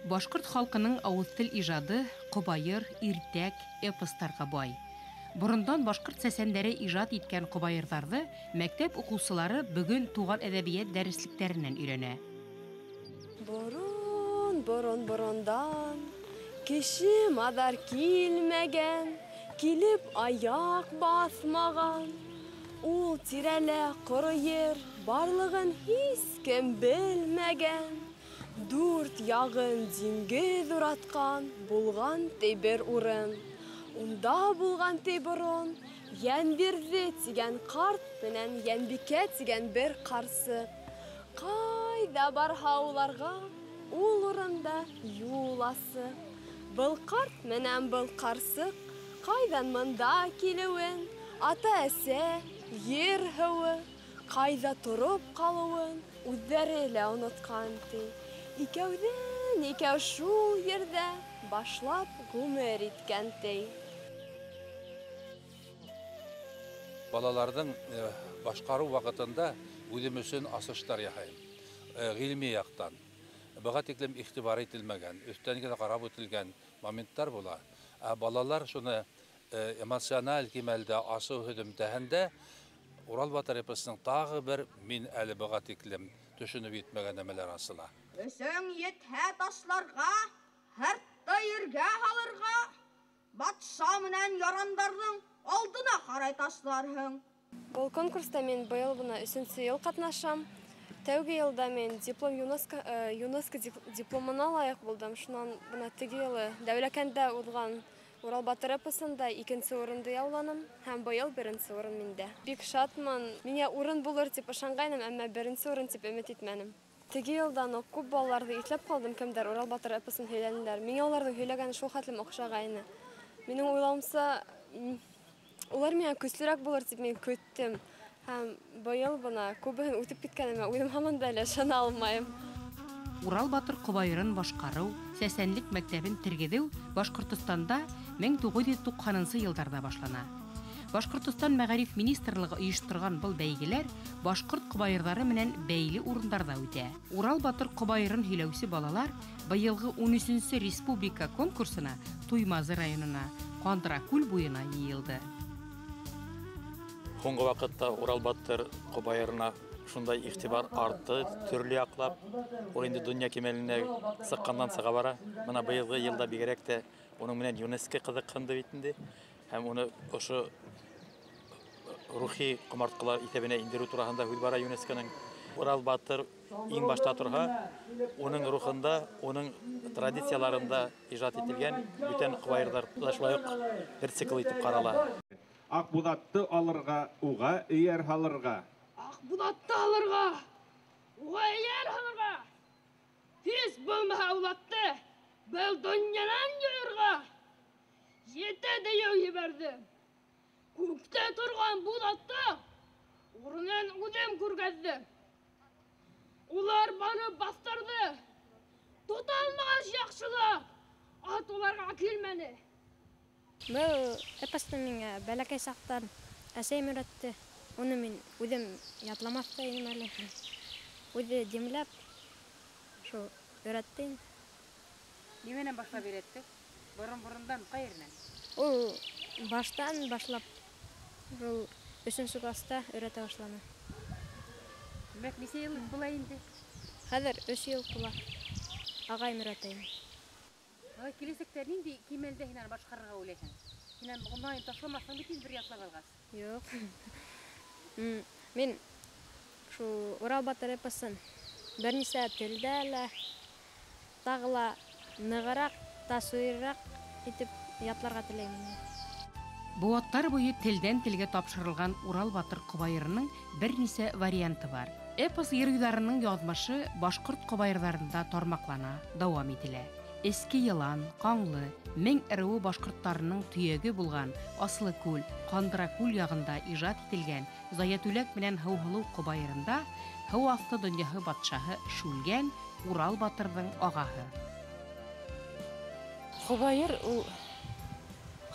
Башҡорт халҡының ауыҙ тел ижады ҡобайыр, иртәк, эпостарға бай. Борондан башҡорт сәсәндәре ижад иткән ҡобайырҙарҙы мәктәп уҡыусылары бөгөн туған әҙәбиәт дәреслектәренән өйрәнә. Борон, борон, борондан кеше маҙар килмәгән, килеп аяҡ баҫмаған. Ул тирәлә ҡоро ер барлығын һис кем белмәгән. Дүрт яғын диңгеҙ уратҡан булған ти бер урын. Унда булған ти борон Йәнбирҙе тигән ҡарт менән Йәнбикә тигән бер ҡарсыҡ. Ҡайҙа барһа уларға, ул урында юл асыҡ. Был ҡарт менән был ҡарсыҡ ҡайҙан мында килеүен, ата-әсә, ер һыуы, ҡайҙа тороп ҡалыуын үҙҙәре лә онотҡан ти. Икәүҙән икәү шул ерҙә башлап ғүмер иткән ти. Балаларҙың башҡарыу ваҡытында үҙем өсөн асыштар яһайым. Ғилми яҡтан. Быға тиклем иғтибар ителмәгән, өҫтән генә ҡарап үтелгән моменттар була. Ә балалар шуны эмоциональ кимәлдә асыу һөҙөмтәһендә Урал батыр эпосының тағы бер мин әле быға тиклем төшөнөп етмәгән нәмәләр асыла. Көсөң етһә ташларға, һыртты ергә һалырға, батша менән ярандарҙың алдына ҡарай ташларһың. Был конкурста мин быйыл бына өсөнсө йыл ҡатнашам. Тәүге йылда мин диплом ЮНЕСКО дипломына лайыҡ булдым. Шунан бына теге йылы Дәүләкәндә уҙған Урал батыр эпосында икенсе урынды яуланым һәм быйыл беренсе урын миндә. Бик шатмын. Миңә урын булыр тип ышанғайным, әммә беренсе урын тип өмөт итмәнем. Теге йылдан уҡ күп балаларҙы иҫләп ҡалдым, кемдәр Урал батыр эпосын һөйләнеләр. Миңә уларҙың һөйләгәне шул хәтлем оҡшағайны. Минең уйлауымса, улар миңә көслөрәк булыр тип мин көттөм. Һәм быйыл бына күбеһен үтеп киткәнемә үҙем һаман да әле ышана алмайым. Урал батыр ҡобайырын башҡарыу, сәсәнлек мәктәбен тергеҙеү Башҡортостанда 1990 йылдарҙа башлана. Башҡортостан Мәғариф министрлығы ойошторған был бәйгеләр башҡорт ҡобайырҙары менән бәйле урындарҙа үтә. Урал батыр ҡобайырын һөйләүсе балалар быйылғы 13-нсе республика конкурсына Туймазы районына, Ҡандракүл буйына йыйылды. Һуңғы ваҡытта Урал батыр ҡобайырына шундай иғтибар артты, төрлө яҡлап, ул инде донъя кимәленә сыҡҡандан сыға бара. Бына быйылғы йылда бигерәк тә уның менән ЮНЕСКО ҡыҙыҡһынды бит инде. Һәм уны ошо рухи ҡомартҡылар иҫәбенә индереү тураһында һүҙ бара ЮНЕСКОның. Урал батыр иң башта торһа, уның рухында, уның традицияларында ижад ителгән бүтән ҡобайырҙар ҙа шулай уҡ бер цикл итеп ҡарала. Аҡбуҙатты алырға, уға эйәр һалырға. Аҡбуҙатты алырға, уға эйәр һалырға. Һис булмаһа улатты был донъянан йыйырға. Ете дейеү ебәрҙем. Күктә торған буҙатты урынын үҙем күргәҙҙем. Улар барып баҫтырҙы. Тота алмағас яҡшылап, ат уларға килмәне. Был эпосты миңә бәләкәй саҡтан әсәйем өйрәтте. Уны мин үҙем ятламаҫ та инем әле. Үҙе димләп шул өйрәтте. Нимәнән башлап өйрәтте? Борон-борондан ҡай еренән? Ул баштан башлап шул өсөнсө класста өйрәтә башланы. Тимәк, нисә йыл була инде? Хәҙер 3 йыл була. Ағайым өйрәтә инде. Ағай, киләсәктә ниндәй кимәлдә һин аны башҡарырға уйлайһың? Һин аны оңайын ташламаҫһың бит инде бер ятлап алғас. Юҡ. Мин шул Урал батыр эпосын бер нисә телдә лә, тағы ла нығыраҡ, тасуирыраҡ итеп ятларға теләйем. Быуаттар буйы телдән телгә тапшырылған Урал батыр ҡобайырының бер нисә варианты бар. Эпос геройҙарының яҙмышы башҡорт ҡобайырҙарында тармаҡлана, дауам ителә. Эске Йылан, Ҡаңлы, Мең ырыуы башҡорттарының төйәге булған Аслыкүл, Ҡандракүл яғында ижад ителгән Заятүләк менән Һыуһылыу ҡобайырында һыу аҫты донъяһы батшаһы Шүлгән Урал батырҙың ағаһы. Ҡобайыр ул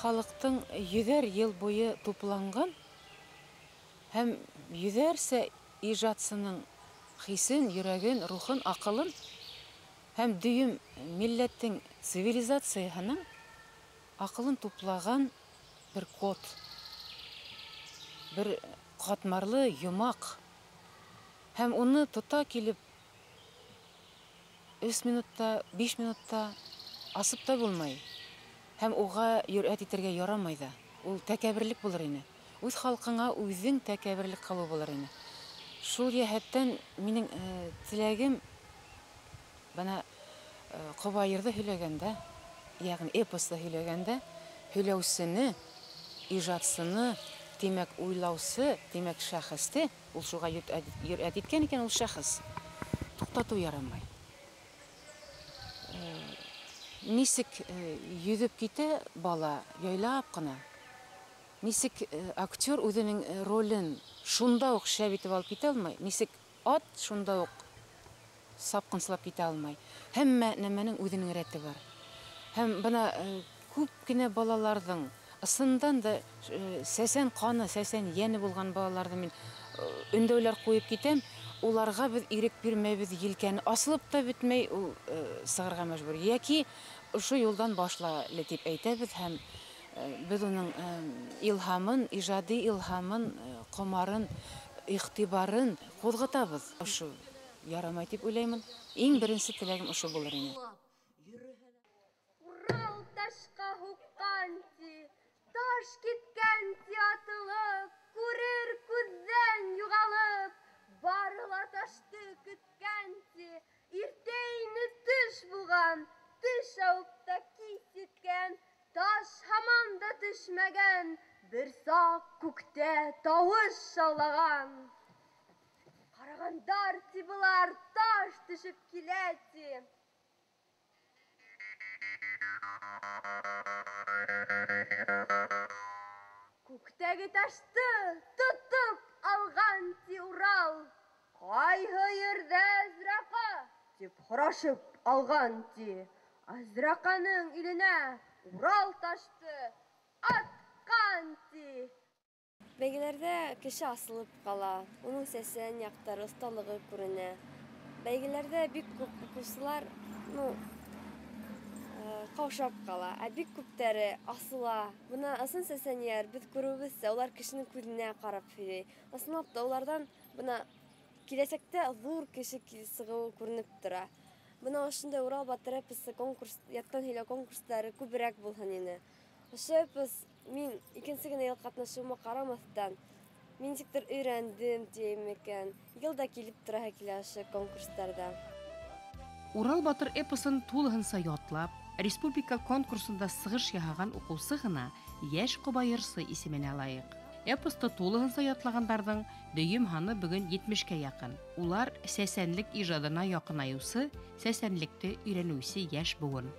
халыҡтың йөҙәр йыл буйы тупланған һәм йөҙәрсә ижадсының хисен, йөрәген, рухын, аҡылын һәм дөйөм милләттең цивилизацияһының аҡылын туплаған бер код, бер ҡатмарлы йомаҡ. Һәм уны тота килеп 3 минутта, 5 минутта асып та булмай. Һәм уға йөрәт итергә ярамай ҙа. Ул тәкәбберлек булыр ине. Үҙ халҡыңа үҙең тәкәбберлек ҡылыу булыр ине. Шул йәһәттән минең теләгем бына ҡобайырҙы һөйләгәндә, йәғни эпосты һөйләгәндә, һөйләүсене, ижадсыны, тимәк уйлаусы, тимәк шәхесте, ул шуға йөрәт иткән икән, ул шәхес туҡтатыу ярамай. Нисек йөҙөп китә бала яйлап ҡына, нисек актер үҙенең ролен шунда уҡ шәп итеп алып китә алмай, нисек ат шунда уҡ сапҡынсылап китә алмай. Һәммә нәмәнең үҙенең рәте бар. Һәм бына күп кенә балаларҙың ысындан да сәсән ҡаны, сәсән йәне булған балаларҙы мин өндәүләр ҡуйып китәм. Уларға беҙ ирек бирмәйбеҙ, елкәне асылып та бөтмәй, ул сығырға мәжбүр. Йәки ошо юлдан башла әле тип әйтәбеҙ һәм беҙ уның илһамын, ижади илһамын, ҡомарын, иғтибарын ҡуҙғатабыҙ. Ошо ярамай тип уйлаймын. Иң беренсе теләгем ошо булыр ине. Урал ташҡа һуҡҡан ти, таш киткән ти атылып, күрер күҙҙән юғалып, бары ла ташты көткән ти, иртә ине төш булған, төш ауып та кис еткән, таш һаман да төшмәгән, бер саҡ күктә тауыш шаулаған. Ҡарағандар ти былар, таш төшөп килә ти. Күктәге ташты тотоп алған ти Урал. Ҡайһы ерҙә Әзраҡа тип һорашып алған ти. Әзраҡаның иленә Урал ташты атҡан ти. Бәйгеләрҙә кеше асылып ҡала, уның сәсән яҡтары, оҫталығы күренә. Бәйгеләрҙә бик күп уҡыусылар, ҡаушап ҡала, ә бик күптәре асыла. Бына ысын сәсәнйәр, беҙ күреүебеҙсә, улар кешенең күҙенә ҡарап һөйләй. Ысынлап та уларҙан бына киләсәктә ҙур кеше сығыуы күренеп тора. Бына ошондай Урал батыр эпосы конкурс, яттан һөйләү конкурстары күберәк булһын ине. Ошо эпос мин икенсе генә йыл ҡатнашыуыма ҡарамаҫтан, мин нисектер өйрәндем тием икән. Йыл да килеп тораһы килә ошо конкурстарҙа. Урал батыр эпосын тулыһынса ятлап, республика конкурсында сығыш яһаған уҡыусы ғына йәш ҡобайырсы исеменә лайыҡ. Эпосты тулыһынса ятлағандарҙың дөйөм һаны бөгөн 70-кә яҡын. Улар сәсәнлек ижадына яҡынайыусы, сәсәнлекте өйрәнеүсе йәш быуын.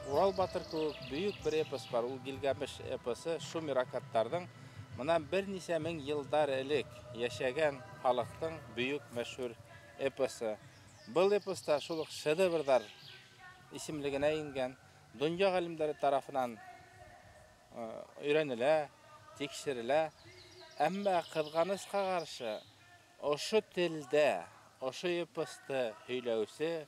Урал батыр кеүек бөйөк бер эпос бар, ул Гилгамеш эпосы, шумер аккадтарҙың мынан бер нисә мең йылдар элек йәшәгән халыҡтың бөйөк мәшһүр эпосы. Был эпоста шул уҡ шедеврҙар исемлегенә ингән, донъя ғалимдары тарафынан өйрәнелә, тикшерелә. Әммә ҡыҙғанысҡа ҡаршы ошо телдә, ошо эпосты һөйләүсе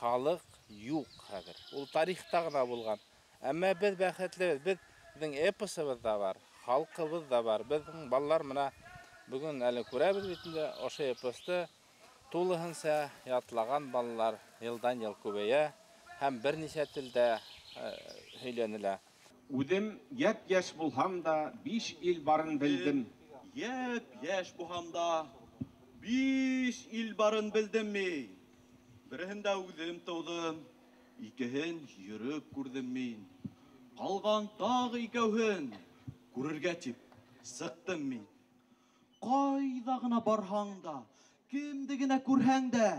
халыҡ юҡ хәҙер. Ул тарихта ғына булған. Әммә беҙ бәхетлебеҙ, беҙҙең эпосыбыҙ ҙа бар, халҡыбыҙ ҙа бар. Беҙҙең балалар мына бөгөн әле күрәбеҙ бит инде, ошо эпосты тулыһынса ятлаған балалар йылдан йыл күбәйә һәм бер нисә телдә һөйләнелә. Үҙем йәп-йәш булһам да 5 ил барын белдем. Йәп-йәш булһам да 5 ил барын белдем мин. Береһендә үҙем тыуҙым, икеһен йөрөп күрҙем мин. Ҡалған тағы икәүһен күрергә тип сыҡтым мин. Ҡайҙа ғына барһаң да, кемде генә күрһәң дә,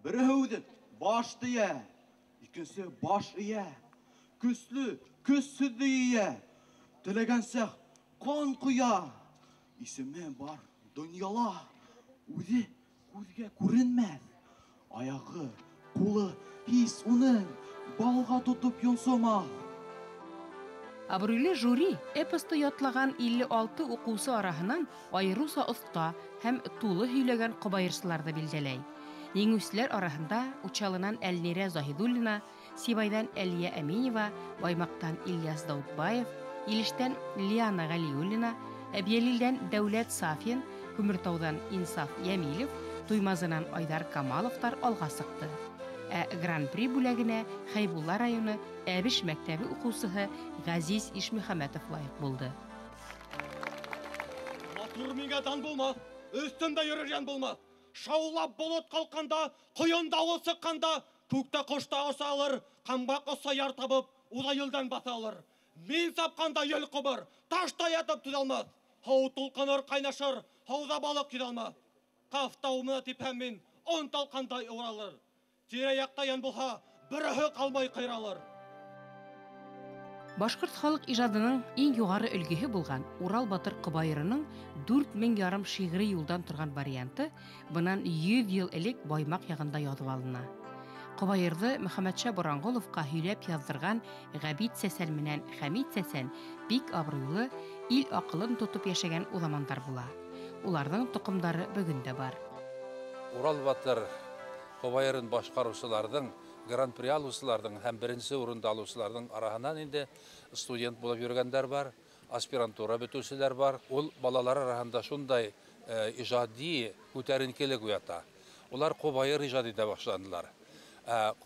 береһе үҙен баш тейә, икенсе баш эйә. Көслө, көсһөҙҙө ейә. Теләгәнсә ҡан ҡоя. Исеме бар донъяла, үҙе күҙгә күренмәҫ. Аяғы, ҡулы һис уның балға тотоп йонсомаҫ. Абруйлы жюри эпосты ятлаған 56 уҡыусы араһынан айырыуса оҫта һәм тулы һөйләгән ҡобайырсыларҙы билдәләй. Еңеүселәр араһында Учалынан Әлнирә Заһидуллина, Сибайҙан Әлиә Әминева, Баймаҡтан Ильяс Даутбаев, Илештән Лиана Ғәлиуллина, Әбйәлилдән Дәүләт Сафин, Күмертауҙан Инсаф Йәмилев, Туймазынан Айҙар Камаловтар алға сыҡты. Ә Гран-при бүләгенә Хәйбулла районы Әбеш мәктәбе уҡыусыһы Ғәзиз Ишмөхәмәтов лайыҡ булды. Матур миңә дан булмаҫ, өҫтөмдә йөрөр йән булмаҫ. Шаулап болот ҡалҡҡанда, ҡойон дауыл сыҡҡанда, күктә ҡош та оса алыр, ҡамбаҡ осса яр табып, уға елдән баҫа алыр. Мин сапҡанда ел ҡубыр, таш та ятып түҙә алмаҫ. Һыу тулҡыныр ҡайнашыр, һыуҙа балыҡ йөҙә алмаҫ. Ҡаф тауына типһәм мин, он талҡандай уралыр. Тирә-яҡта йән булһа, береһе ҡалмай ҡыйралыр. Башҡорт халыҡ ижадының иң юғары өлгөһө булған Урал батыр ҡобайырының 4500 шиғри юлдан торған варианты бынан 100 йыл элек Баймаҡ яғында яҙып алына. Ҡобайырҙы Мөхәммәтша Боранғоловҡа һөйләп яҙҙырған Ғәбит Сәсән менән Хәмит Сәсән бик абруйлы, ил аҡылын тотоп йәшәгән уҙамандар була. Уларҙың тоҡомдары бөгөн дә бар. Урал батыр ҡобайырын башҡарыусыларҙың, гран-при алыусыларҙың һәм беренсе урынды алыусыларҙың араһынан инде студент булып йөрөгәндәр бар, аспирантура бөтөүселәр бар. Ул балалар араһында шундай ижади күтәренкелек уята. Улар ҡобайыр ижад итә башланылар.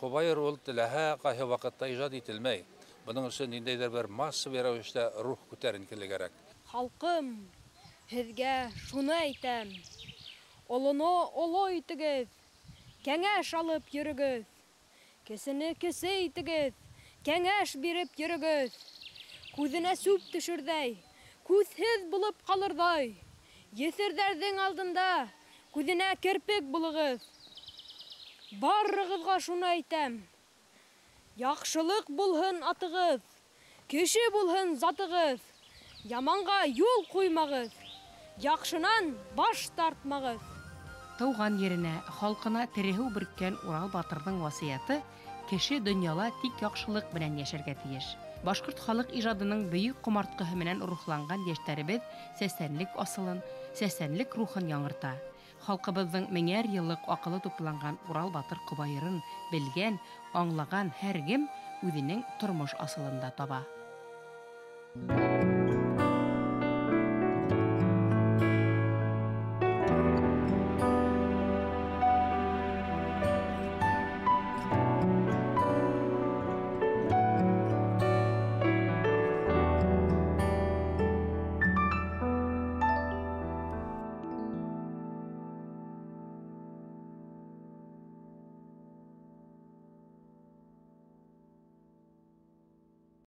Ҡобайыр ул теләһә ҡайһы ваҡытта ижад ителмәй. Бының өсөн ниндәйҙер бер массовый рәүештә рух күтәренкелеге кәрәк. Халҡым, һеҙгә шуны әйтәм: олоно оло итегеҙ, кәңәш алып йөрөгөҙ. Кесене кесе итегеҙ, кәңәш биреп йөрөгөҙ. Күҙенә сүп төшөрҙәй, күҙһеҙ булып ҡалырҙай. Еҫерҙәрҙең алдында күҙенә керпек булығыҙ. Барығыҙға шуны әйтәм: яҡшылыҡ булһын атығыҙ, кеше булһын затығыҙ. Яманға юл ҡуймағыҙ, яҡшынан баш тартмағыҙ. Тыуған еренә, халҡына тереһеү бөрккән Урал батырҙың васыяты: кеше донъяла тик яҡшылыҡ менән йәшәргә тейеш. Башҡорт халыҡ ижадының бөйөк ҡомартҡыһы менән рухланған йәштәребеҙ сәсәнлек асылын, сәсәнлек рухын яңырта. Халҡыбыҙҙың меңәр йыллыҡ аҡылы тупланған Урал батыр ҡобайырын белгән, аңлаған һәр кем үҙенең тормош асылын да таба.